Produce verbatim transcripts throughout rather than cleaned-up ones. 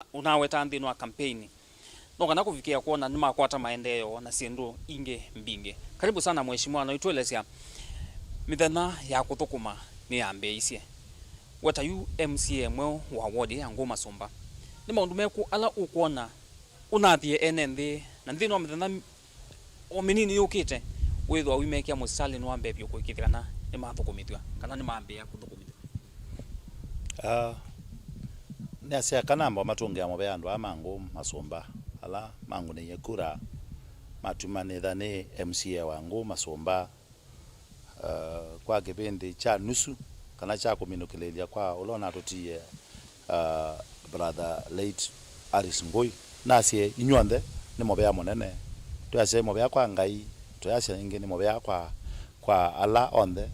ũnaweta nthĩnĩ wa campaign, no kana kũvikĩa kwona nĩmakwata maendeeo na syĩndũ ingĩ mbingĩ. Karibu sana mheshimiwa, na ũitũelesya mĩthenya ya kũthũkũma nĩyambĩĩisye. We ta yu M C A mweũ wa ward ya Ngũũ Masũmba, nĩ maũndũ mekũ ala ũkwona ũnathie ene nthĩ, na nthĩnĩ wa mĩthenya o mĩnini yũkĩte, wĩthĩwa wĩmekĩa mũsitalĩ nĩwambĩĩa vyũ kũĩkĩĩthya kana nĩmathũkũmĩthw'a, kana nĩmambĩĩa kũthũkũmĩthw'a? Ah, nĩasya kanamba matũngĩa mũvea andũ aa ma Ngũũ Masũmba, ala mangũnĩie kura, matuma nĩtha nĩ M C A wa Ngũũ Masũmba, ah, kwa kĩvĩndĩ kya nusu, kana kya kũminũkĩlĩĩlya kwa ũla ũnatũtiie, ah, brother late Aris Ngũi. Nasye inyw'onthe nĩ mũvea mũnene. Twĩasya mũvea kwa Ngai, twĩasya ĩngĩ nĩ mũvea kwa, kwa ala onthe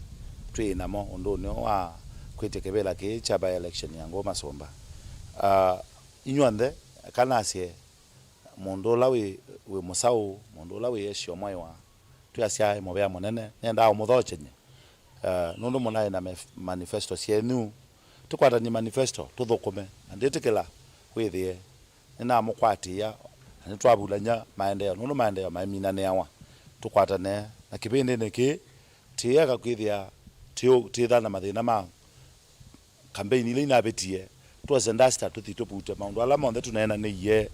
twĩ namo ũndũnĩ ũũ wa kwĩtya kĩvĩla kĩĩ kya by election ya Ngũũ Masũmba. Ah, inyw'onthe, eka nasye mũndũ ũla wĩ, wĩ mũsaũ, mũndũ ũla wĩ esyo mwaĩwa, twĩasya aĩ mũvea mũnene, nĩendaa ũmũthokyenye. Eh, nũndũ mũnaĩ na mef-, manifesto syenyu, tũkwatany'e manifesto, tũthũkũme, na ndĩtĩkĩla wĩthĩe nĩnamũkwatĩĩa, na nĩtwavulany'a maendeeo, nũndũ maendeeo maeminanĩawa. Tũkwatane, na kĩvĩndĩnĩ kĩĩ, tĩeka kwĩthĩa tĩ-, tĩtha na mathĩna ma kambeini ila inavĩtie, twose duster tũthi tũvute maũndũ ala monthe tũneenanĩie,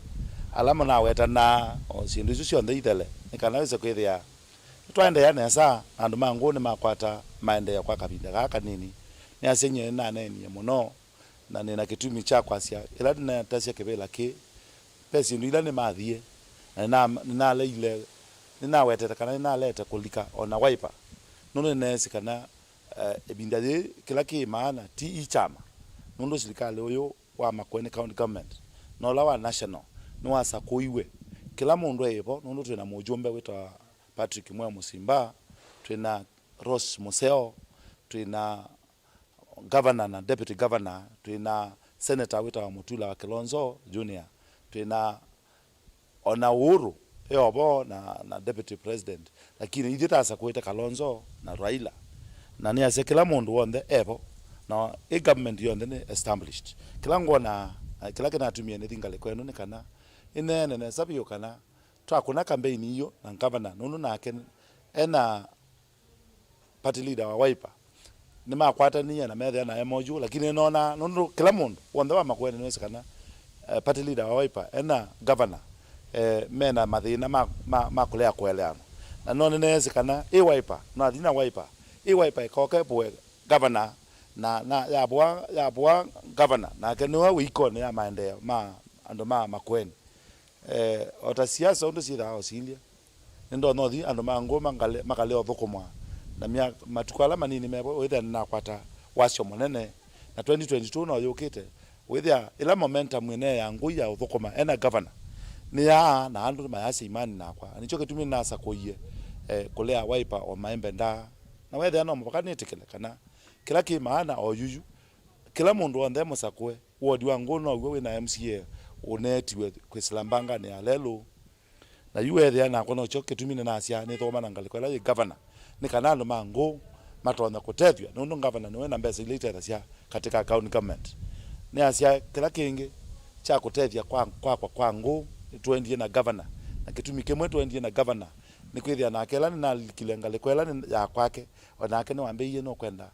ala mũnawetanaa, o syĩndũ isu syonthe ithele, nĩ kana wĩse kwĩthĩa nĩtwaendeea nesa, na andũ ma Ngũũ nĩmakwata maendeeo kwa kavinda kaa kanini. Nĩasya nyie nĩnaneenie mũno, na nĩ na kĩtumi kya kwasya, ĩla nĩnatasya kĩvĩla kĩĩ, ve syĩndũ ila nĩmathie, na nĩna-, nĩnaleile, nĩnawetete kana nĩnalete kũlika o na Wiper, nũndũ nĩneesĩ kana eh, ĩvinda yĩĩ kĩla kĩ maana ti i kyama, nũndũ silikalĩ ũyũ wa Makueni County Government na ũla wa national nĩwasakũiwe. Kĩla mũndũ eĩvo, nũndũ twĩ na mũjumbe wĩtawa Patrick Mweo Mũsimba, twĩ na Rose Mũseo, twĩ na governor na deputy governor, twĩ na senator wĩtawa Mutula wa Kilonzo Junior, twĩ na o na Uhuru e o vo na, na deputy president, lakini ithyĩ tasakũĩte Kalonzo na Raila, na nĩasya kĩla mũndũ w'onthe e vo, na ĩ government yonthe nĩ established. Kĩla ngwona, na kĩla kĩnatumie nĩthi ngalĩko ĩno nĩ kana ĩneene nesa vyũ kana twakũna kambeini iyo na ngavana, nũndũ nake ena party leader wa Wiper, nĩmakwatanie na methĩa na M O U, lakini nĩnonaa, nũndũ kĩla mũndũ w'onthe wa Makueni nĩwĩsĩ kana, eh, party leader wa Wiper ena governor, eh, mena mathĩna ma, ma, ma kũlea kũeleanwa. Na no nĩneesĩ kana ĩ Wiper, no athi na Wiper, ĩ Wiper ĩkoka ĩvũe governor, na, na yavũa, yavũa governor, nake nĩwe wĩ ikonĩ ya maendeeo ma andũ ma Makueni. Eh, o ta siasa ũndũ syĩthaa osilya, nĩndonya ũthi andũ ma Ngũũ makale, makale ũthũkũmwa, na mya-, matukũ ala manini mevo wĩthĩa nĩnakwata wasyo mũnene, na twenty twenty-two no yũkĩte, wĩthĩa ĩla momentum ĩnee ya Ngũi ya ũthũkũma ena governor nĩ yaa, na andũ mayasya imani nakwa. Na nĩkyo kĩtumi nĩnasakũie, eh, kũlea Wiper o maembe ndaa, na wethĩa no mũvaka nĩtĩkĩle kana kĩla kĩ maana o yuyu, kĩla mũndũ w'onthe mũsakũe. Ward wa Ngũũ now'o wĩ na M C A ũneetiwe kwĩsĩla mbanganĩ ya lelũ. Na yu weethĩa nakwa nokyo kĩtumi nĩnasya nĩthũkũma na ngalĩko ĩla yĩ governor, nĩ kana andũ ma Ngũũ matonya kũtethw'a, nũndũ governor nĩwe na mbesa ila itethasya katika county government. Nĩasya kĩla kĩngĩ kya kũtethya kwa, kwakwa kwa Ngũũ, nĩtũendie na governor, na kĩtumi kĩmwe tũendie na governor nĩ kwĩthĩa nake ĩla nĩnalikile ngalĩko ĩla nĩ ya kwake, o nake nĩwambĩie nũkwenda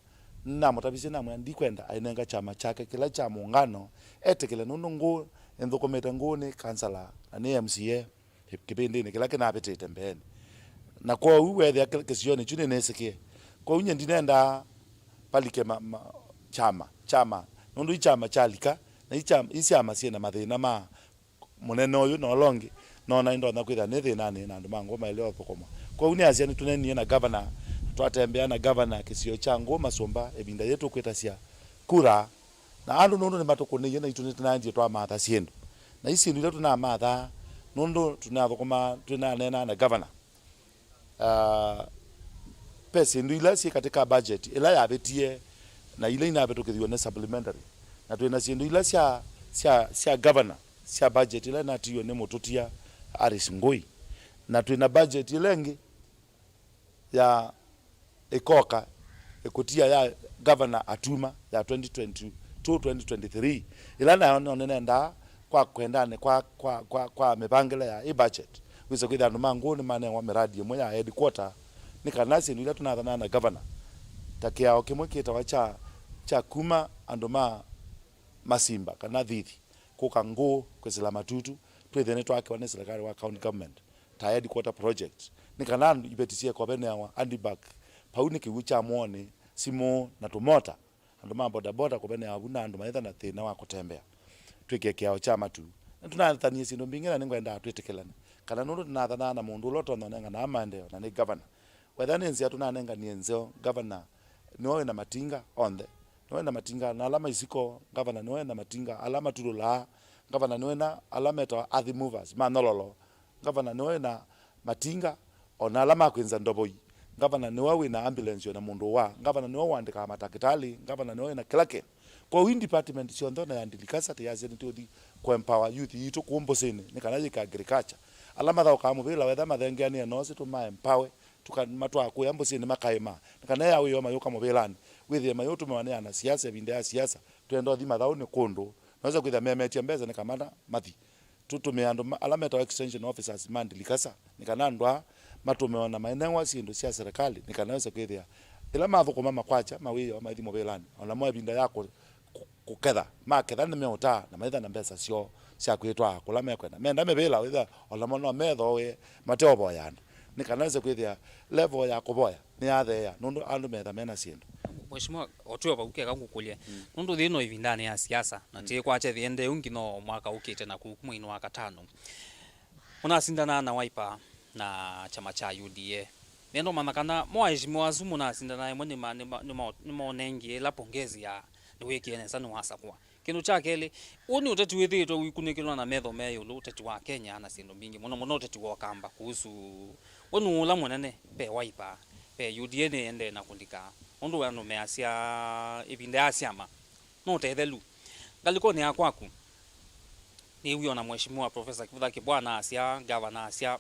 Nĩnamũtavisye, namwĩa ndikwenda ainenga kyama kyake kĩla kya mũũngano etĩkĩle, nũndũ Ngũũ nĩnthũkũmĩte Ngũũ nĩ kansala na nĩ M C A kĩvĩndĩnĩ kĩla kĩnavĩtĩte mbeenĩ. Na kwoou weethĩa kĩ-, kĩsionĩ kyu nĩnĩsĩkĩe. Kwoou nyie ndinendaa valike ma, ma, kyama, kyama, nũndũ i kyama kyalika, na i kyama, i syama syĩ na mathĩna ma mũnene ũyũ na ũla ũngĩ, noona nĩndonya kwĩthĩa nĩ thĩnanĩ na andũ ma Ngũũ maĩle ũthũkũmwa. Kwoou nĩasya nĩtũneenie na gavana, twatembea na gavana kĩsio kya Ngũũ Masũmba ĩvinda yĩĩ tũkwĩtasya kura, na andũ nũndũ nĩmatũkũnĩie naitũ nĩtũnaendie twamatha syĩndũ. Na i syĩndũ ila tũnamathaa nũndũ tũnathũkũma twĩnaneenaa na gavana. Ah, ve syĩndũ ila syĩ katika budget ĩla yavĩtie na ila inavĩtũkĩthiw'e nĩ supplementary, na twĩ na syĩndũ ila sya, sya, sya governor sya budget ĩla inatiiwe nĩ mũtũtia Aris Ngũi, na twĩ na budget ĩla ĩngĩ ya ĩkoka ĩkũtia ya governor Atuma ya twenty twenty-two, twenty twenty-three, ĩla nayo no nĩnendaa kwa kwendanĩ kwa, kwa, kwa, kwa mĩvangĩle ya ĩ budget. Wĩsa kwĩthĩa andũ ma Ngũũ nĩmanewa mĩradi ĩmwe ya headquarter, nĩ kana syĩndũ ila tũnathanaa na governor, ta kĩao kĩmwe kĩtawa kya, kya kuma andũ ma Masimba kana Thithi kũka Ngũũ kwĩsĩla Matutu, twĩthĩe nĩtwakewa nĩ silikalĩ wa county government ta headquarter project, nĩ kana andũ iveti syĩkoveneawa Adiburg, pau nĩ kĩw'ũ kya Mũonĩ, simũ na tũmota. Andũ ma bodaboda kũveneawa vu na andũ maitha na thĩna wa kũtembea. Twĩkĩe kĩao kya matu. Nĩtũnathanie syĩndũ mbingĩ na nĩngwendaa twĩtĩkĩlane. Kana nũndũ tũnathanaa na mũndũ ũla ũtonya ũnenganawa maendeeo na nĩ ngavana. Wethĩa nĩ nzĩa tũnanenganie nzeo, ngavana nĩwe wĩ na matinga onthe. Nĩwe wĩ na matinga na ala ma isiko, ngavana nĩwe wĩ na matinga ala matulũlaa, ngavana nĩwe wĩ na ala metawa earth movers, ma nyololo. Ngavana nĩwe wĩ na matinga, o na ala ma kwĩnza ndovoi. Ngavana nĩwe wĩ na ambulance o na mũndũ ũwaa. Ngavana nĩwe ũandĩkaa matakĩtalĩ. Ngavana nĩwe wĩ na kĩla kĩndũ. Kwoou ii department syonthe, o na ya ndilikasa, tĩyasya nĩtũthi kũ empower youth yitũ kũũ Mbũsĩnĩ, nĩ kana yĩke agriculture. Ala mathaũkaa mũvĩla, wetha mathengeanĩe nosi, tũma empower, tũkamatwaa kũya Mbũsĩnĩ makaĩmaa. Nĩ kana ya wĩoo mayũka mũvĩlanĩ, wĩthĩe mayũtũmĩwa nĩ ana siasa ĩvinda ya siasa, twenda ũthi mathaũnĩ kũndũ, nosa kwĩthĩa memetye mbesa nĩ kamata mathi. Tũtũmĩe andũ ma-, ala metawa extension officers ma ndilikasa, nĩ kana andũ aa matũmĩwe na manewa syĩndũ sya serikali, nĩ kana wĩse kwĩthĩa ĩla mathũkũma makwakya mawĩoo maithi mũvĩlanĩ, o namo ĩvinda ya kũ-, kũ-, kũketha, maketha nĩmeũtaa na maitha na mbesa syoo sya kwĩtwaa kũla mekwenda. Menda mĩvĩla wĩthĩa o namo no methooe mateũvoya andũ, nĩ kana wĩse kwĩthĩa level ya kũvoya nĩyatheea nũndũ andũ metha mena syĩndũ. Mheshimiwa, o twĩ o vau keka ngũkũlye. Mm. Nũndũ thĩ no ĩvindanĩ ya siasa, na mm, tĩkwakya thĩ ende ũngĩ no mwaka ũkĩte na kũu mweinĩ wa katano. Mũnasindanaa na Wiper na kyama kya U D A. Nĩenda ũmanya kana mo aheshimiwa asu mũnasindana ĩmwe nĩma-, nĩma-, nĩma-, nĩmonengie ĩla pongezi ya nĩwĩkie nesa nĩwasakũa. Kĩndũ kya kelĩ, ũũ nĩ ũteti wĩthĩĩtwe ũikunĩkĩlwa na metho me ĩũlũ, ũteti wa Kenya na syĩndũ mbingĩ, mũno mũno ũteti wa Ũkamba kuhusu we nũũ ũla mũnene, ve Wiper, ve U D A nĩendee na kũlika, nũndũ andũ measya ĩvinda ya syama no ũtethelu. Ngalĩkonĩ ya kwaku, nĩw'o na Mheshimiwa Professor Kivutha Kibwana asya, Gavana asya,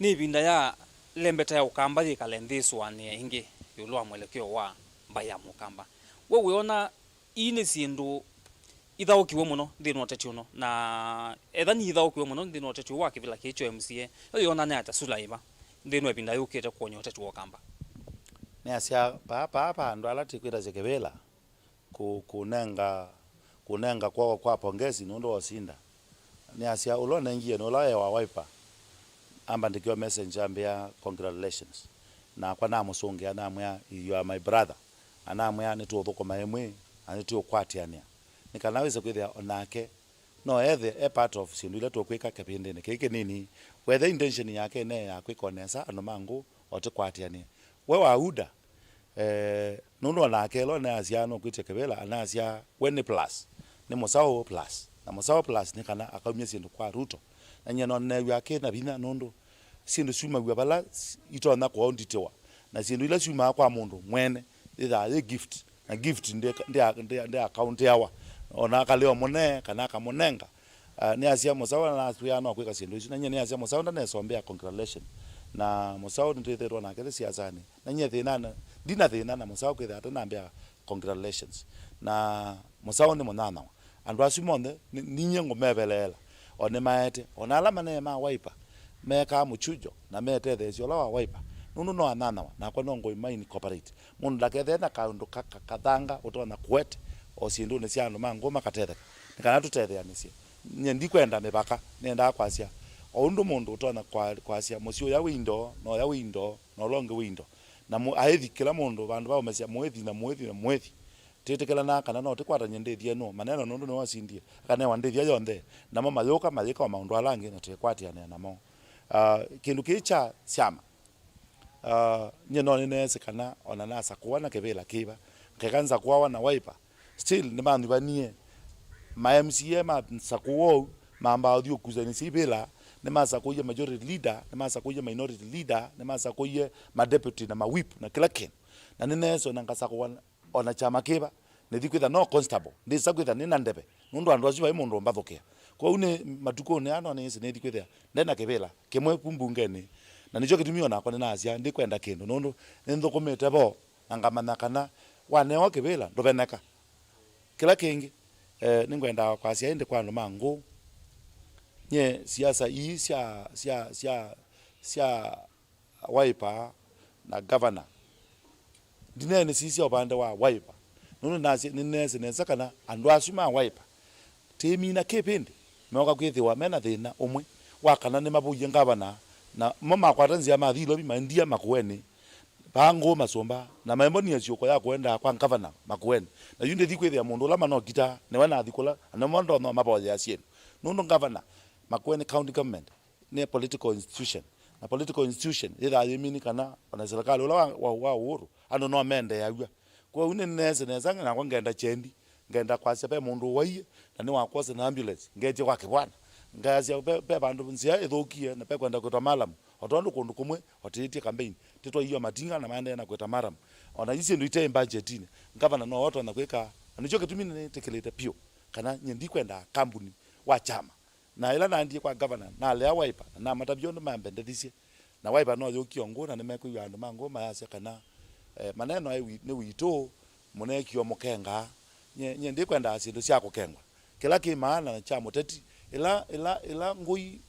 nĩ ĩvinda ya lembeta ya Ũkamba yĩkale nthĩ ĩsũanĩe ĩngĩ ĩũlũ wa mwelekeo wa mbaĩ ya Mũkamba. We wĩona ii nĩ syĩndũ ithaũkiw'e mũno nthĩnĩ wa ũteti ũno, na etha ni ithaũkiw'e mũno nthĩnĩ wa ũteti ũũ wa kĩvĩla kĩĩ kya M C A, yo yĩonanĩa ata sula ĩva nthĩnĩ wa ĩvinda yũkĩte kũony'a ũteti wa Ũkamba? Nĩasya paa, paa, paa andũ ala tĩkwĩtasya kĩvĩla, kũ-, kũnenga, kũnenga kwoo kwa pongezi nũndũ wa ũsinda. Nĩasya ũla ũnengie nĩ ũla e wa Wiper. Ambandĩkĩwa message ambĩa, "Congratulations." Nakwa namũsũngĩa, namwĩa, "You are my brother." Na namwĩa, "Nĩtũũthũkũma ĩmwe, na nĩtũũkwatĩanĩa." Nĩ kana wĩse kwĩthĩa o nake no ethe e part of syĩndũ ila tũkwĩka kĩvĩndĩnĩ kĩĩ kĩnini. Wethe intention yake ĩne ya kwĩka o nesa andũ ma Ngũũ, o tĩkwatĩanĩa. We wa UDA, eh, nũndũ o nake ĩla ũneasya nũkwĩtya kĩvĩla, anasya we nĩ plus, nĩ mũsaũ plus. Na mũsaũ plus nĩ kana akaumya syĩndũ kwa Ruto. Na nyie no neew'a akĩ na vinya nũndũ syĩndũ syumaw'a vala s-, itonya kũaunditĩwa. Na syĩndũ ila syumaa kwa mũndũ mwene yĩthaa yĩ gift. Na gift ndĩ, ndĩ, ndĩ, ndĩ akauntiawa. O na akalea mũnee kana akamũnenga. Ah, nĩasya mũsaũ anaswĩa no kwĩka syĩndũ isu. Na nyie nĩasya mũsaũ ndanesombea congratulation. Na mũsaũ nĩtwĩthĩtwe nake tĩ siasanĩ. Na nyie thĩna na, ndina thĩna na mũsaũ kwĩthĩa atanambĩa congratulations. Na mũsaũ nĩ mũnyanyawa. Andũ asu monthe, ni-, ninyie ngũmeveleela. O nĩmaete, o na ala manee ma Wiper, mekaa mũchujo na metetheesya ũla wa Wiper. Nũndũ no anyanyawa, nakwa no ngũima incorporate. Mũndũ ndakethee na kaũndũ ka, ka, kathanga ũtonya kũete o syĩndũnĩ sya andũ ma Ngũũ makatetheka. Nĩ kana tũtetheanĩsye. Nyie ndikwenda mĩvaka, nĩendaa kwasya. O ũndũ mũndũ ũtonya kwa-, kwasya mũsyĩ ũya wĩ indo, na ũya wĩ indo, na ũla ũngĩ wĩ indo. Na mũ-, aĩthi kĩla mũndũ vandũ va ũmesya mũĩthi na mũĩthi na mũĩthi. Twĩtĩkĩlanaa kana no tĩkwatany'e ndĩthya ĩno, maneno nũndũ nĩwe wasindie, akanewa ndĩthya yonthe, namo mayũka mayĩka o maũndũ ala angĩ na twĩkwatĩanĩa namo. Ah, kĩndũ kĩĩ kya syama, ah, nyie no nĩneesĩ kana ona nasakũwa na kĩvĩla kĩva, keka nsakũawa na Wiper, still nĩmanyuvanie. Ma M C A masakũwa ũu, mambaa ũthi ũkusanĩsya ivĩla, nĩmasakũie majority leader, nĩmasakũie minority leader, nĩmasakũie ma deputy na ma whip na kĩla kĩndũ. Na nĩneesĩ ona ngasakũwa ona kyama kĩva, nĩthi kwĩtha no constable, ndĩsa kwĩtha nĩ na ndeve, nũndũ andũ asu vai mũndũ ũmbathũkĩa. Kwoou nĩ matukũnĩ aa no nĩĩsĩ nĩthi kwĩthĩa nde na kĩvĩla kĩmwe ku mbungenĩ, na nĩkyo kĩtumi onakwa nĩnasya ndikwenda kĩndũ, nũndũ nĩnthũkũmĩte vo na ngamanya kana wanewa kĩvĩla ndũveneka. Kĩla kĩngĩ, eh, nĩngwendaa kwasya ĩndĩ kwa andũ ma Ngũũ, Nye siasa ii sya, sya, sya, sya Wiper na governor, ndineene sisya ũvande wa Wiper. Nũndũ nĩnasya, nĩneesĩ nesa kana andũ asu ma Wiper tĩmina kĩvĩndĩ meũka kwĩthĩwa mena thĩna ũmwe wa kana nĩmavũie ngavana, na mo makwata nzĩa mathi Ilovi maendie Makueni, vaa ngũũ Masũmba, na maembonie syũko ya kũendaa kwa ngavana Makueni. Na yu ndĩthi kwĩthĩa mũndũ ũla manokitaa nĩwe nathi kũla, na nĩmo ndonya mavoyea syĩndũ. Nũndũ ngavana, Makueni County Government, nĩ political institution. Na political institution yĩthaa yĩmini kana ona serikali ũla wa, wa, wa Uhuru, andũ no mendeeaw'a. Kwoou nĩneesĩ nesa nakwa ngenda kyendi, ngenda kwasya ve mũndũ ũwaie, na nĩwakwosa na ambulance, ngetye kwa Kĩbwana. Ngasya ve, ve vandũ nzĩa ĩthũkie, na ve kwenda kwĩtwa Malam, o tondũ kũndũ kũmwe otĩĩtye campaign, tĩtwaie matinga na maendee na kwĩta Malam. Ona ii syĩndũ ite mbajetinĩ, ngavana no otonya kwĩka, na nĩkyo kĩtumi nĩtĩkĩlĩte vyũ kana nye ndikwenda kambuni wa kyama. Na ĩla naendie kwa ngavana, nalea Wiper, na namatavya ũndũ mambendethisye. Na Wiper no yũkie o ngũũ, na nĩmekwĩw'a andũ ma ngũũ mayasya kana, eh, maneno aĩ wi-, nĩ witũ, mũneekie o mũkengaa. Nye, nye ndĩkwendaa syĩndũ sya kũkengwa. Kĩla kĩ maana kya mũteti, ĩla, ĩla, ĩla ngũi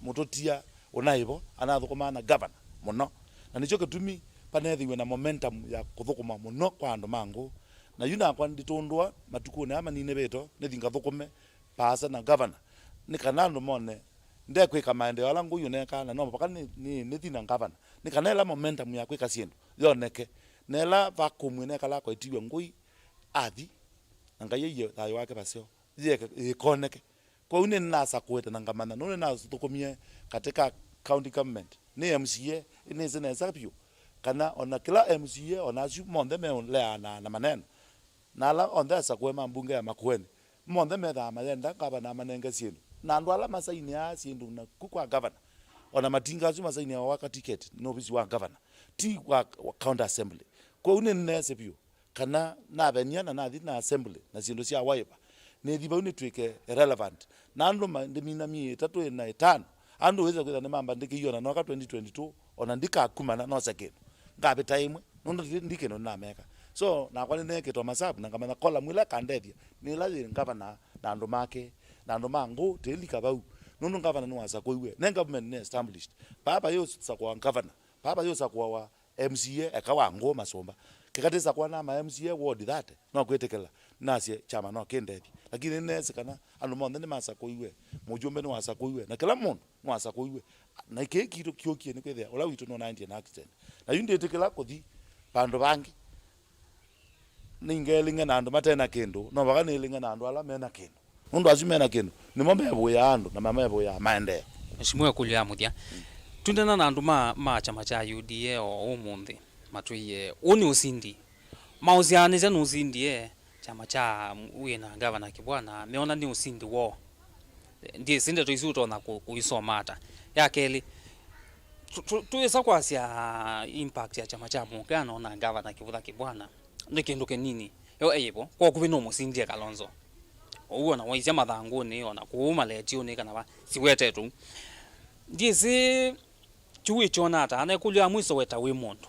mũtũtia ũnaĩ vo, anathũkũmaa na ngavana mũno. Na nĩkyo kĩtumi paneethĩiwe na momentum ya kũthũkũma mũno kwa andũ ma ngũũ. Na yu nakwa nditũndũa matukũnĩ aa maninĩvĩte, nĩthi ngathũkũme vaasa na ngavana, nĩ kana andũ mone ndekwĩka maendeeo ala ngũi ũneekaa, na no mũvaka nĩ, nĩ, nĩthi na ngavana, nĩ kana ĩla momentum ya kwĩka syĩndũ yoneke, na ĩla vacuum ĩnekalaa kwaitiw'a ngũi athi, na Ngai aiye thayũ wake vaseo, yĩeke, yĩkoneke. Kwoou nĩnasakũĩte na ngamanya, nũndũ nĩnathũkũmie katika county government, nĩ M C A, nĩsĩ nesa vyũ kana ona kĩla M C A, ona asu monthe meũleana na maneno. Na ala onthe asakũe ma mbunge ya Makueni, monthe methaa mayenda ngavana amanenge syĩndũ. Na andũ ala masainĩaa syĩndũ naku kwa ngavana, ona matinga asu masainĩawa waka ticket nĩ ovisi wa ngavana, ti wa, wa county assembly. Kwoou nĩneesĩ vyũ kana navenia na nathi na assembly na syĩndũ sya Wiper, nĩthi vau nĩtw'ĩke irrelevant. Na andũ ma-, ndĩmina myei ĩtatũ ĩna ĩtano, andũ wĩsa kwĩtha nĩmambandĩkĩie ona noka twenty twenty-two, ona ndikakumana nose kĩndũ. Ngavĩta ĩmwe, nũndũ ndi, ndi kĩndũ nĩnameka. So, nakwa nĩneekĩtwa masavu na ngamanya column ĩla ĩkandethya nĩ ĩla yĩ ngavana na andũ make, na andũ ma ngũũ tĩlika vau. Nũndũ ngavana nĩwasakũiwe, ne government nĩ established. Vaa vayũsakũa ngavana, vaa vayũsakũawa M C A eka wa ngũũ Masũmba. Kĩkatĩsa kwana ma M C A ward thirty, no kwĩtĩkĩla nasye kyama no kĩndethye. Lakini nĩneesĩ kana andũ monthe nĩmasakũiwe, mũjumbe nĩwasakũiwe, na kĩla mũndũ nĩwasakũiwe. Na kĩĩ kitũ kĩũkie nĩ kwĩthĩa ũla witũ nũnaendie na accident. Na yu ndĩtĩkĩla kũthi vandũ vangĩ. Nĩngeeling'e na andũ mate na kĩndũ, no vaka nĩling'e na andũ ala me na kĩndũ. Nũndũ asu me na kĩndũ, nĩmo mevũĩaa andũ na mamevũĩaa maendeeo. Mheshimiwa, ĩkũlyo ya mũthya. Twendana na andũ ma, ma kyama kya U D A o ũmũnthĩ, matwĩie, ũũ nĩ ũsindi. Maũsyaanĩsya nũsindie, kyama kya wĩ na Ngavana Kibwana, meona nĩ ũsindi woo. Ndyĩsĩ ndeto isu ũtonya kũ-, kũisoma ata. Ya kelĩ, tũ-, tũ-, twĩsa kwasya impact ya kyama kya mũũkĩano na Ngavana Kĩvũtha Kĩbwana nĩ kĩndũ kĩnini. Yo eĩvo, kwa ũkuvĩ nũmũsindie Kalonzo. Ũu ona waisya mathangũnĩ, ona kũu maletiũnĩ, kana va, siwetetwe. Ndyĩsĩ, kyu wĩkyona ata? Na ĩkũlyo ya mwiso, we ta wĩ mũndũ,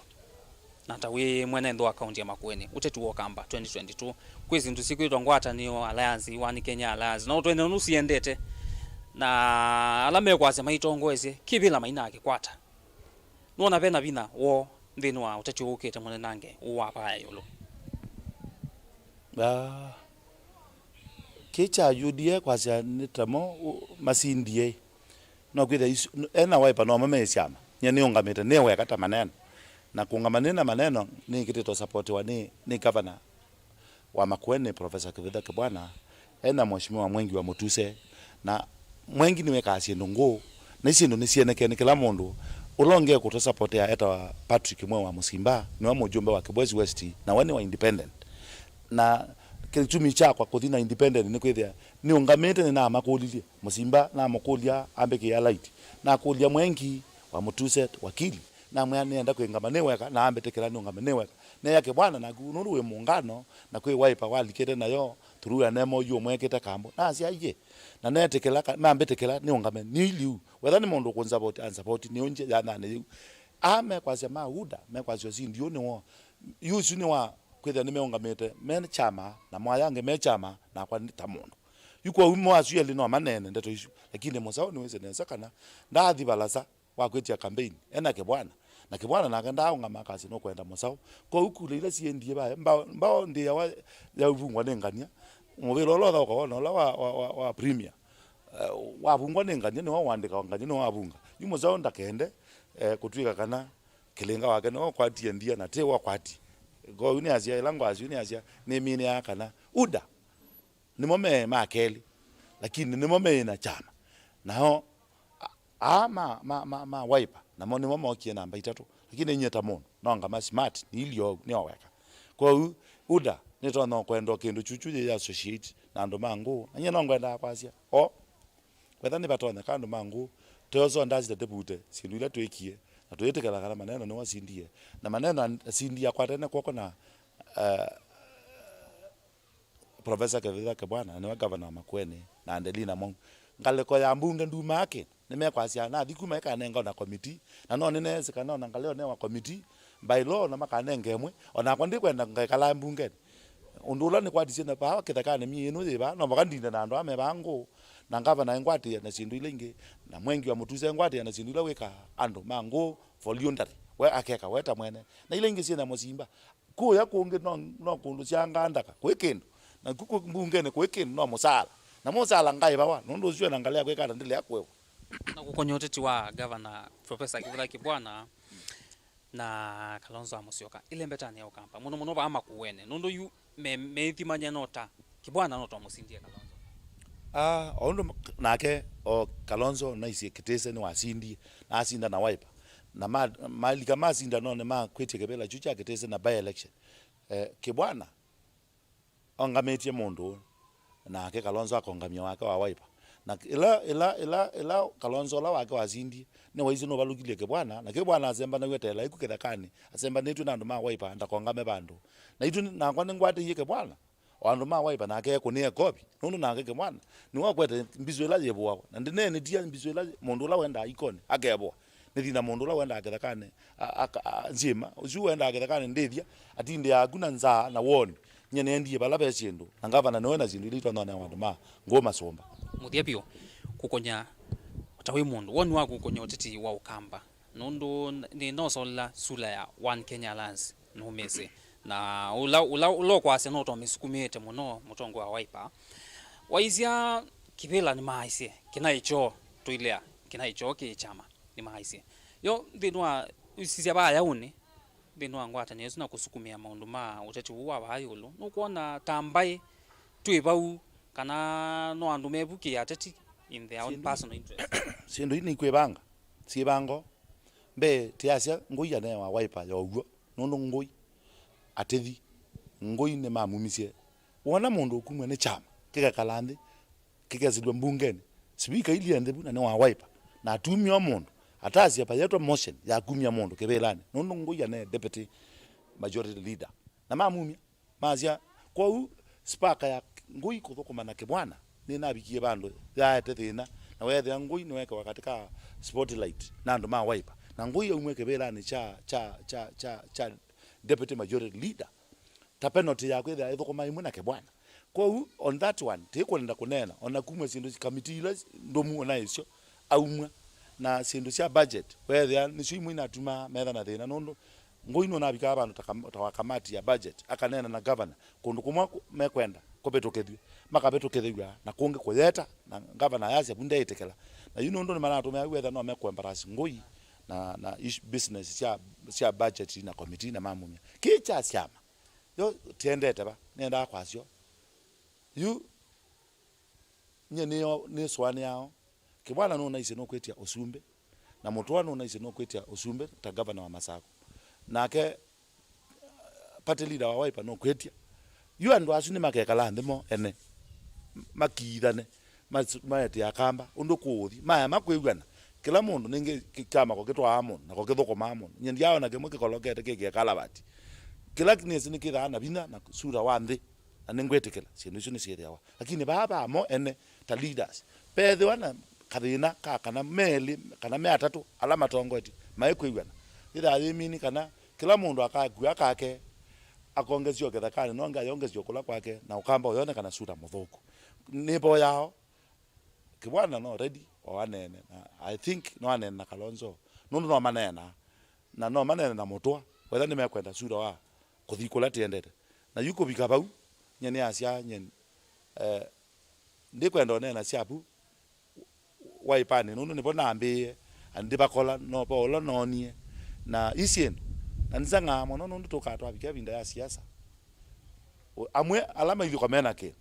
na ta wĩ mwene nthĩ wa kaunti ya Makueni, ũteti wa Ũkamba twenty twenty-two, kwĩ syĩndũ sikwĩtwa ngwatanĩo, alliance, One Kenya Alliance, na ũtwene ũndũ siendete, na ala mekwasya maitongoesye, kĩvĩla mainakĩkwata. Nũona vena vinya woo nthĩnĩ wa ũteti ũũ ũkĩte mũnenange ũũ wa vaya ĩũlũ? Ah, kĩ kya U D A kwasya nĩ tamo, u-, masindie. No kwĩthĩa isu, n-, ena Wiper no mame syama. Nye nĩũngamĩte nĩ weka ta maneno. Na kũngama nĩ na maneno nĩkĩtĩtwe sapotiwa nĩ, nĩ gavana wa Makueni, Professor Kivutha Kibwana, ena Mheshimiwa Mwengi wa Mutuse, na Mwengi nĩwekaa syĩndũ ngũũ, na ii syĩndũ nĩsyonekene nĩ kĩla mũndũ. Ũla ũngĩ ekũtũsapotea etawa Patrick Mwe wa Musimba, nĩwe mũjumbe wa Kibwezi West, na we nĩ wa independent. Na kĩtumi kyakwa kũthi na independent nĩ kwĩthĩa nĩũngamĩte, nĩnamakũlilye. Musimba namũkũlya ambĩkĩa light. Nakũlya Mwengi wa Mutuse wakili. Namwĩa nĩenda kwĩngama nĩ weka, na ambĩtĩkĩla nĩũngame nĩ weka. Neya Kibwana naku, nũndũ wĩ mũngano, na kwĩ Wiper walikĩte nayo, through ya N M O U ũmwekĩte kambo. Nasya, "Aiye." Na netĩkĩla, ka-, mambĩtĩkĩla nĩũngame nĩ iliu. Wetha nĩ mũndũ ũkũnsavoti, ansavoti, nĩũngye yananĩ yĩu. Aa mekwasya ma UDA, mekwasya ũsindi ũũ nĩ woo. Yu ũsu nĩ wa kwĩthĩa nĩmeũngamĩte me kyama, na mwaya angĩ me kyama, nakwa nĩ ta mũndũ. Yu kwoou mo asu elĩ no maneene ndeto isu, lakini Mũsaũ nĩwĩsĩ nesa kana ndaathi valasa wa kwĩtya campaign ena Kĩbwana, na Kĩbwana nake ndaaũngama akasya nũkwenda Mũsaũ. Kwoou kula ila siendie vae mbao, mbao ndĩawa yauvungwa nĩ ngania, mũvĩla ũla ũthaũka wona ũla wa, wa, wa, wa premier, eh, wavungwa nĩ ngania nĩwe wandĩka ngania nĩwe wavunga. Yu Mũsaũ ndakende, eh, kũtw'ĩka kana kĩlĩnga wake nĩwe ũkwatie ndia na ti wakwatie. Kwoou nĩasya ĩla ngwasyo nĩasya nĩminĩaa kana UDA nĩmo me ma kelĩ, lakini nĩmo meĩ na kyama. Nao a- aa ma, ma, ma, ma Wiper namo nĩmo mokie namba itatũ, lakini inyie ta mũndũ no ngama smart nĩilio ũu nĩoweka. Kwoou UDA nĩtonya kwendwa kĩndũ kyuchu yĩ associate na andũ ma ngũũ, na nyie no ngwendaa kwasya o wetha nĩvatonyeka andũ ma ngũũ teoso ndasita ndĩvute syĩndũ ila twĩkie na tũyĩtĩkĩla kana Maneno nĩwe asindie, na Maneno asindie akwatene kw'oko na uh, Profesa Kĩvitha Kĩbwana, na nĩwe ngavana wa Makueni, na Adelina Mwau. Ngalĩko ya mbunge ndumaa kĩndũ, nĩmekwasya nathi kuma ĩkanenga ona komiti, na no nĩneesĩ kana ona ngalĩko newa komiti, by law na makanenga ĩmwe, onakwa ndikwenda ngaikala mbungeni. Ũndũ ũla nĩkwatisye na vaa kĩthekanĩ myei ĩno yĩ vaa, no vaka ndinde na andũ aa me vaa ngũũ, na ngavana engwatĩĩa na syĩndũ ila ingĩ, na mwengi wa mũtuse engwatĩĩa na syĩndũ ila wĩkaa andũ ma ngũũ voluntary, we akeka we ta mwene, na ila ingĩ syĩ na mũsimba. Kũya kũngĩ no, no kũndũ syangaa ndaka kwĩ kĩndũ, na ku kũ mbungenĩ kwĩ kĩndũ no mũsaala, na mũsaala ngaĩvawa, nũndũ ũsu ena ngalĩ ya kwĩka ata ndĩlea kũĩwa. Na kũkonya ũteti wa Gavana Professor Kĩvitha Kĩbwana na Kalonzo wa Musyoka ĩlembetanĩ ya Ũkamba mũno mũno vaa Makueni, nũndũ yu me- meĩthimany'a no ta Kĩbwana no twamũsindie Kalonzo. Ah, o ũndũ nake o Kalonzo naisye Kĩtĩse nĩwasindie, na asinda na Wiper, na ma- malika masinda no nĩmakwĩtye kĩvĩla kyu kya Kĩtĩse na by election. Eh, Kĩbwana ongamĩtye mũndũ ũũ, nake Kalonzo akongamya wake wa Wiper. Na ĩla, ĩla, ĩla, ĩla Kalonzo ũla wake wasindie, nĩwaisye nũvalũkilye Kĩbwana, na Kĩbwana asembanaw'a ta ĩla ĩku kĩthekanĩ, asembanĩtw'e na andũ ma Wiper, ndakongame vandũ. Na itũ, nakwa nĩngwatĩie Kĩbwana, o andũ ma Wiper nake ekũnĩe kovi, nũndũ nake Kĩbwana nĩwe ũkwete mbisũ ĩla yĩvũawa, na ndĩneenetie mbisũ ĩla mũndũ ũla wendaa ikonĩ akevũa. Nĩthi na mũndũ ũla wendaa kĩthekanĩ, a- aka- a- nzyĩma, ũsu wendaa kĩthekanĩ ndĩthya, atindĩaa ku na nzaa na woni. Nyie nĩendie vala ve syĩndũ, na ngavana nĩwe na syĩndũ ila itonya ũnewa andũ ma ngũũ masũmba. Mũthya vyũ, kũkonya ta wĩ mũndũ, woni waku kũkonya ũteti wa Ũkamba, nũndũ n- nĩnosolela sula ya One Kenya Alliance nũmĩsĩ, na ũla, ũla, ũla ũkwasya no twamĩsukumĩĩte mũno mũtongoi wa Wiper. Waisya kĩvĩla nĩmaaisye kĩnaĩ kyoo tũilea, kĩnaĩ kyoo kĩ kyama nĩmaaisye. Yo nthĩnĩ wa ũsisya vaa yaũnĩ, nthĩnĩ wa ngwatanĩo ĩsu na kũsukumĩa maũndũ ma ũteti ũũ wa vaa ĩũlũ, nũkwona ta mbaĩ twĩ vau kana no andũ me vu kĩ ateti in their own personal interest? Syĩndũ ii nĩikwĩvanga, syĩvango. Mbee, tĩasya ngũi anewa Wiper yow'o, nũndũ ngũi atĩthi, ngũi nĩmamumisye. Wona mũndũ ũkumw'a nĩ kyama, kĩkekala nthĩ, kĩkesĩlw'a mbungenĩ, sivika ilyĩ nthĩ vu na nĩ wa Wiper, na atumie o mũndũ atasya vayetwa motion ya kumya mũndũ kĩvĩlanĩ, nũndũ ngũi ane deputy majority leader, na mamumya. Masya, kwoou spaka ya ngũi kũthũkũma na Kĩbwana nĩnavikie vandũ yaete thĩna, na weethĩa ngũi nĩwekewa katika spotlight na andũ ma Wiper, na ngũi yaumwe kĩvĩlanĩ kya, kya, kya, kya, kya deputy majority leader ta penalty ya kwĩthĩa ĩthũkũma ĩmwe na Kĩbwana. Kwoou on that one tĩkwenda kũneena ona kumwe syĩndũ kamiti ila ndũmu ona ĩsyo aumwa na syĩndũ sya budget, weethĩa nĩsyo imwe inatumaa metha na thĩna, nũndũ ngũi nũnavikaa vandũ ta kam- ta wa kamati ya budget, akaneena na governor kũndũ kũmwe kũ- mekwenda kũvĩtũkĩthw'e, makavĩtũkĩthĩw'a, na kũngĩ kũyeta, na governor ayasya vu ndeĩtĩkĩla. Na yu nũndũ nĩmanatũmĩa yu wetha no mekũembarasi ngũi na, na ish- business sya, sya budget na committee na mamumya. Kĩĩ kya syama yo tiendete va, nĩendaa kwasyo. Yu nyie nĩyo nĩsũanĩaa o. Kĩbwana nũnaisye nũkwĩtya ũsumbĩ, na Mũtũa nũnaisye nũkwĩtya ũsumbĩ ta gavana wa Masakũ. Nake party leader wa Wiper nũkwĩtya. Yu andũ asu nĩmakekala nthĩ mo ene, makiithane, mas- maetĩa Akamba ũndũ kũũthi, maya makwĩw'ana. Kĩla mũndũ nĩngĩ kĩ- kyama ko kĩtwaa mũndũ, nako kĩthũkũmaa mũndũ. Nyie ndyaona kĩmwe kĩkolokete kĩkĩe kalavati. Kĩla nĩsĩ nĩkĩthaa na vinya na sura wa nthĩ, na nĩngwĩtĩkĩla syĩndũ isu nĩsyĩthĩawa. Lakini vaa vamo ene ta leaders, vethĩwa na kathĩna ka kana me elĩ kana me atatũ ala matongoetye maikwĩw'ana, yĩthaa yĩ mini kana kĩla mũndũ akakua kake, akongethya o kĩthekanĩ, na ũngĩ ayongethya o kũla kwake, na Ũkamba ũyonekana sura mũthũku. nĩvoyao Kĩvwana no ready o aneene, na I think no aneene na Kalonzo, nũndũ no maneena, na no maneene na Mũtũa, wetha nĩmekwenda sura wa kũthi kũla tĩendete. Na yu kũvika vau, nye nĩasya nye, eh, ndikwenda ũneena syavu Waipanĩ, nũndũ nĩvo nambĩĩe, na ndivakola, no vo ũla noonie, na isyĩndũ, na nzang'aa mũno nũndũ tũkaa twavika ĩvinda ya siasa. Amwe ala mailyũka mena kĩndũ,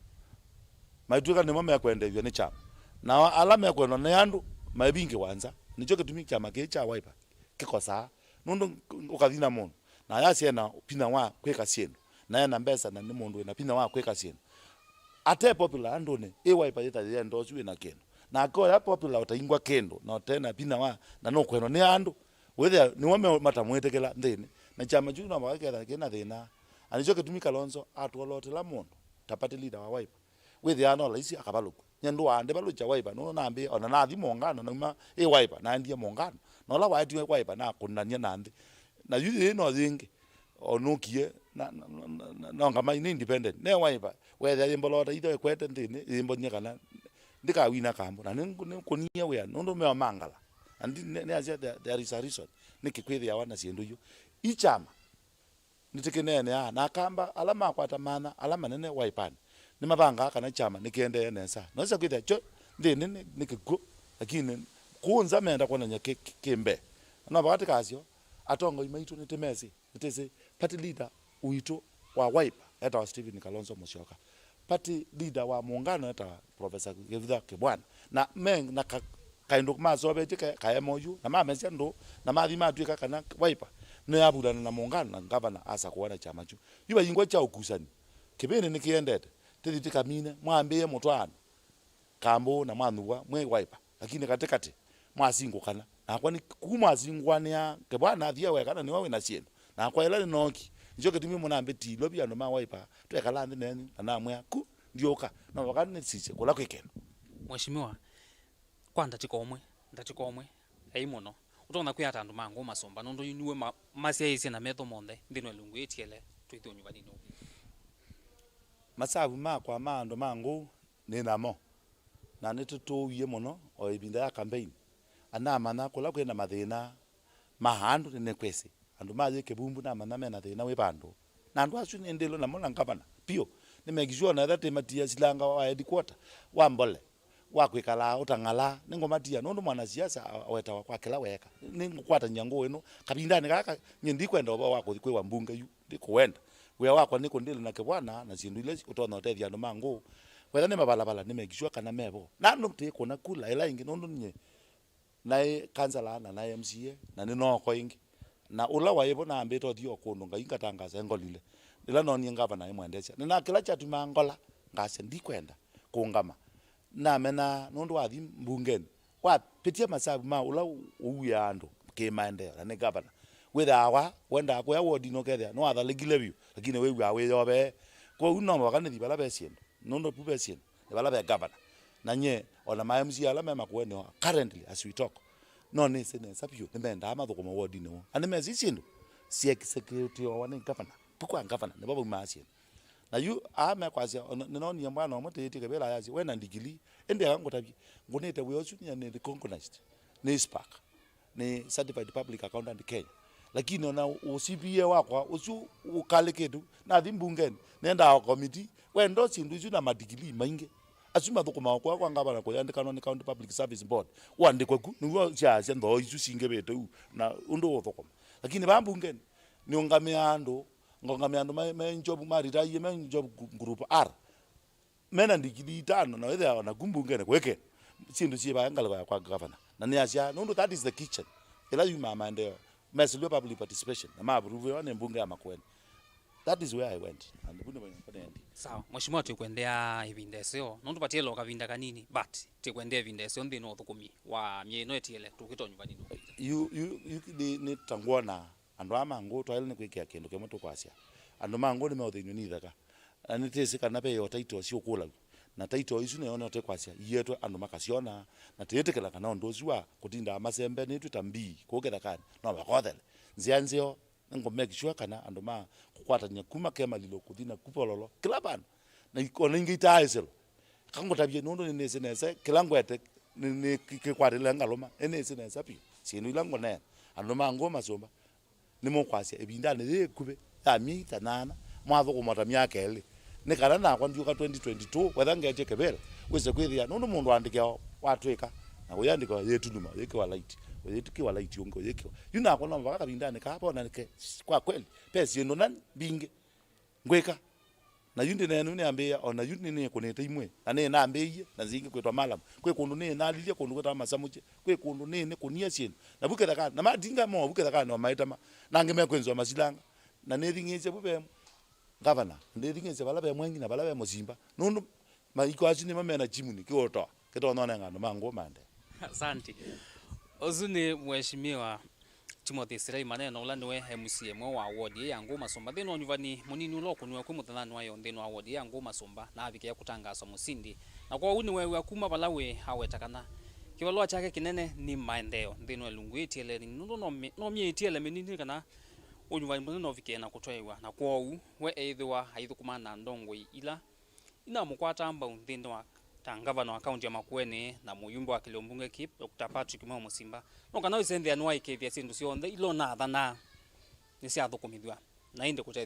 maitw'ĩka nĩmo mekwendeew'a nĩ kyama, nao ala mekwendwa nĩ andũ maivingĩwa nza. Nĩkyo kĩtumi kyama kĩĩ kya Wiper kĩkosaa, nũndũ ũkathi na mũndũ na ayasya ena vinya wa kwĩka syĩndũ, na ena mbesa, na nĩ mũndũ wĩna vinya wa kwĩka syĩndũ. Ate popular andũnĩ, ĩ Wiper yĩta yenda ũsu wĩna kĩndũ, nake ũya popular ũtaingwa kĩndũ na ũte na vinya wa, na nũkwendwa nĩ andũ, wĩthĩa nĩwe me- matamwĩtĩkĩla nthĩnĩ, na kyama kyu no mũhaka kĩkethĩa kĩna thĩna. Na nĩkyo kĩtumi Kalonzo atwolotela mũndũ ta party leader wa Wiper. Wĩthĩaa no laisi akavalũkw'a. Nye ndũaa ndĩvalũkya Wiper, nũndũ nambĩĩe, ona nathi mũngano, nauma ĩ Wiper, naendie mũngano. Na ũla waetiwe Wiper, nakũnania na nthĩ. Na yu yĩĩ no yĩngĩ, o nũkie, na, na, na, na, na, no ngama nĩ independent. Ne Wiper, wethĩa yĩmbolota itho ĩkwete nthĩnĩ, yĩmbonie kana ndĩkawina kambo. Na nĩ, nĩkũnie wĩa, nũndũ meo mangala. Na ndi, nĩ, nĩasya there, there is a reason. Nĩkĩ kwĩthĩawa na syĩndũ iu. I kyama. Nĩtĩkĩneeneaa na Akamba ala makwata maana ala manene Waipanĩ. Nĩmavangaa kana kyama nĩkĩendee nesa. Nosa kwĩthĩa kyo nthĩnĩ nĩ, nĩ kĩkw'ũ, lakini kũũ nza meenda kwonany'a kĩ, kĩ, kĩ mbee. No vaka tĩkasyo, atongoi maitũ nĩtĩmesĩ, nĩtĩsĩ party leader witũ wa Wiper etawa Stephen Kalonzo Musyoka. Party leader wa mũngano etawa Professor Kivutha Kibwana. Na me na ka, kaĩndũ masovetye ka, ka M O U, na mamesya ndũ, na mathi matw'ĩka kana Wiper nĩyavulana na mũngano, na ngavana asakũwa na kyama kyu. Yu vaingwa kya ũkusani, kĩvĩndĩ nĩkĩendete, tĩthi tĩkamine, mwambĩĩe mũtwaano Kambũ na mwanyuvwa mwĩ Wiper, lakini katĩ katĩ mwasingũkana. Nakwa nĩ kuu mwasingũanĩa, Kibwana athie weka na nĩwe wĩna syĩndũ. Nakwa ĩla nĩnooki, nĩkyo kĩtumi mũnambĩtilwe vyũ andũ ma Wiper, twekala nthĩ nenyu, na namwĩa, ku, ndiũka, no vaka nĩsisye kũla kwĩ kĩndũ. Mheshimiwa, kwa ndatĩka ũmwe, ndatĩka ũmwe, ei mũno, ũtonya kwĩa ata andũ ma Ngũũ masũmba, nũndũ yu nĩwe ma, masyaĩĩsye na metho monthe nthĩnĩ wa ĩlungu ĩĩ tiele, twĩthĩwe nyuvanĩ nũũ? Masavu makwa ma andũ ma Ngũũ nĩ namo, na nĩtũtũũie mũno o ĩvinda ya campaign. Anamanya kũla kwĩ na mathĩna ma andũ nĩnĩkwĩsĩ. Andũ ma yĩ Kĩvumbu namanya mena thĩna wĩ vandũ. Na andũ asu nĩ ndĩlũ namo na ngavana. Piũ, nĩ make sure ona ethĩwa tĩmatia silanga wa headquarter, wa mbole, wa kwĩkalaa ũtang'alaa, nĩngũmatia, nũndũ mwanasiasa a-, awetawa kwa kĩla weeka. Nĩngũkwatany'a Ngũũ ĩno. Kavindanĩ gaka, nyie ndikwenda ũvoo wa kũthi kwĩwa mbunge yu, ndikũwenda. Wĩa wakwa nĩ kũndĩla na Kĩvwana na syĩndũ ila ũtonya ũtethya andũ ma Ngũũ. Wetha nĩ mavalvala, nĩ make sure kana me vo. Na andũ tĩkũna kula ĩla ĩngĩ, nũndũ nyie naĩ kansala na naĩ M C A, na nĩ noko ĩngĩ. Na ũla waĩ vo nambĩte ũthi o kũndũ Ngai ngatangasa engolile. Ĩla noonie ngavana aimwendesya, nĩ na kĩla kyatumaa ngola, ngasya ndikwenda kũngama. Namena nũndũ wathi mbungenĩ, wapĩtya masavu ma ũla ũuĩaa andũ kĩmaendeeo, na nĩ ngavana. Wĩthĩawa wendaa kũya wodinĩ ũkethĩa nĩwathalĩkile vyũ, lakini wĩw'aa wĩyovee. Kwoou no mũvaka nĩthi vala ve syĩndũ. Nũndũ vu ve syĩndũ, nĩ vala ve ngavana. Na nyie, o na ma M C A ala me Makueni o currently as we talk, no nĩsĩ nesa vyũ nĩmendaa mathũkũma wodinĩ woo. Na nĩmesĩ syĩndũ syĩexecutiwa nĩ ngavana. Vu kwa ngavana nĩvo vaumaa syĩndũ. Na yu aa mekwasya, o na, nĩnoonie mwana ũmwe tĩĩtye kĩvĩla ayasya, we na ndigilii, ĩndĩ eka ngũtavye, ngũnĩte wĩa ũsu nyie nĩ recognized nĩ SPAC. Nĩ Certified Public Accountant Kenya. Lakini ona ũ C P A wakwa ũsu ũkalĩkĩte, nathi mbungenĩ, nendaa o committee, wendo syĩndũ isu na madigilii maingĩ. Asu mathũkũmaa kũya kwa ngavana kũyandĩkanwa nĩ County Public Service Board, ũandĩkwe ku, nĩw'o syaasya nthoo isu singĩvĩte u, na ũndũ ũthũkũma. Lakini vaa mbungenĩ, nĩũngamĩaa andũ, ngongamĩa andũ me, me job, maritaie me job group R. Mena ndigilii itano, na wĩthĩa o naku mbungenĩ kwĩke syĩndũ syĩ vaya ngalĩko ya kwa ngavana. Na nĩasya, nũndũ that is the kitchen. Ĩla yumaa maendeeo, mesĩlw'e public participation, na maavuruviwa nĩ mbunge ya Makueni. That is where I went. And vu nĩvo nĩendie. Sawa, Mheshimiwa, twĩkwendea ĩvinda ĩseo. Nũndũ vatiele o kavinda kanini, but twĩkwendea ĩvinda ĩseo nthĩnĩ wa ũthũkũmi wa myei ĩno ĩtiele, tũkĩtonya nyuvanĩ nũkũita. Yu, yu, yu, nĩ, nĩ ta ngwona andũ aa ma Ngũũ twaĩle nĩ kwĩkĩa kĩndũ kĩmwe tũkwasya. Andũ ma Ngũũ nĩmeũthĩnw'e nĩ itheka. Na nĩtwĩsĩ kana ve o title syũkũlaw'a. Na title isu nĩyo nĩyo tũkwasya ietwe andũ makasyona, na twĩtĩkĩla kana ũndũ ũsu wa kũtindaa masembe nĩtwĩ ta mbii kũũ kĩthekanĩ, no makothele. Nzĩa nzeo, nĩngũ make sure kana andũ ma kũkwatany'a kuma Kemalilo kũthi na ku Pololo, kĩla vandũ, na ik-, ona ingĩ itaaĩsĩlwa. Kangũtavye nũndũ nĩnĩsĩ nesa kĩla ngwete nĩ- nĩ- kĩ- kĩkwatĩle ngalũma. Nĩnĩsĩ nesa vyũ syĩndũ ila ngũneena. Andũ ma Ngũũ Masũmba, nĩmũkwasya ĩvindanĩ yĩĩ ĩkuvĩ ya myei ta nyanya, mwathũkũma ta myaka ĩlĩ, nĩ kana nakwa ndyũka twenty twenty-two, wetha ngetye kĩvĩla, wĩse kwĩthĩa, nũndũ mũndũ aandĩkĩawa watw'ĩka, na ũyĩandĩkĩwa yĩtuluma, ũyĩkĩwa laiti, ũyĩkĩwa laiti ũngĩ, ũyĩkĩwa. Yu nakwa no mũvaka kavindanĩ kaa vonanĩke, kwa kweli, ve syĩndũ na mbingĩ ngwĩka. Na yu ndĩneenu nĩambĩĩa, o na yu nĩnĩkũnĩte imwe, na nĩnambĩĩie, na zingĩ kwĩtwa malamu. Kwĩ kũndũ nĩnalilye, kũndũ kwĩtawa Masamũkye, kwĩ kũndũ nĩnĩkũnie syĩndũ. Na vu kĩthaka, na matinga moo vu kĩthakanĩ o maĩtama, na angĩ mekwĩnzwa masilanga. Na nĩthing'ĩĩsye vu ve ngavana, ndĩthing'ĩĩsye vala ve Mwengi na vala ve Mũsimba. Nũndũ maiko asu nĩmo mena chimuni kĩũtoa, kĩtonya ũnenga andũ ma Ngũũ maendeea. Asante. Ũsu nĩ Mheshimiwa Timothy Silai Maneno, ũla nĩwe M C A ĩmwe wa ward ĩĩ ya Ngũũ Masũmba. Nthĩnĩ wa ũnyuvani mũnini ũla ũkũniwe kwĩ mũthenyanĩ wa yo nthĩnĩ wa ward ĩĩ ya Ngũũ Masũmba, na avikĩa kũtangaaswa mũsindi. Na kwoou nĩweew'a kuma vala wĩ aweta kana kĩvalũa kyake kĩnene nĩ maendeeo nthĩnĩ wa ĩlungu ĩĩ ĩtiele nini, nũndũ no mĩ- no myei ĩtiele mĩnini kana ũnyuvani mũnene ũvikĩe na kũtwaĩwa. Na kwoou we eĩthĩwa aithũkũma na ndongoi ila inamũkwataa mbau nthĩnĩ wa ta ngavana wa kaunti ya Makueni na mũyumbe wa kĩlio mbunge kĩĩ, Doctor Patrick Mweo Mũsimba, no kana wĩse nthĩanĩ wa ĩkĩĩthya syĩndũ syonthe ila ũnathanaa nĩsyathũkũmĩthw'a na ĩndĩ kũtethya